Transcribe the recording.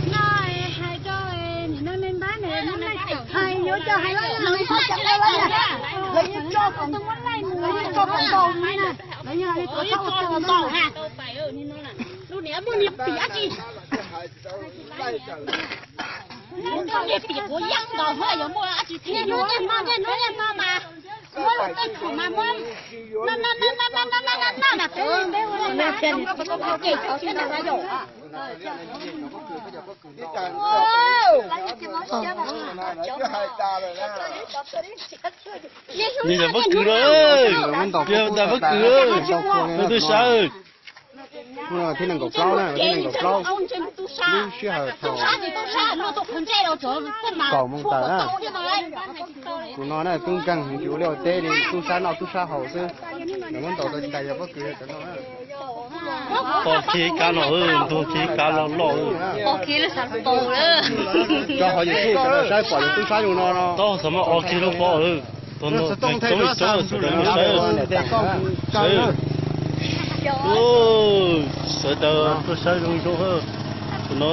No hais rau niam no me npab ne, hais yuav cov hais lawv, lawv yeej tso kom tau, lawv yeej tso kom tau na, lawv yeej tso kom tau na. Lub niam muaj niag pim dab tsi? Niag pim quav yeeb nkaus, yuav muaj dab tsi thiab? Niaj hnub niaj hmo, niaj hnub niaj hmo mas muab luag tej khum mas muab noj noj noj noj mas peb peb ua li cas? Ces tsis tau na. Niag yog pob kws lawm, yog ntawm pob kws, tus tub sab. Hnub no thib nees nkaum plaub na, thib nees nkaum plaub, lub sij hawm thaum kaum moos tawm na. Tus no na tub nkeeg heev, tsis ua liaj ua teb li, tub sab noj tub sab haus xwb. Lawv muab ntaus tau tsis tas yog pob kws cov no na. Pom kiag kav no, ntuag kiag kav loj loj. Rau qhov YouTube sawv daws saib pom yog tub sab zoo no no. Tau txog mas o kiag lub pob. Tus no txoov txoov sawv daws saib. Sawv daws tuaj saib zoo zoo. Tus no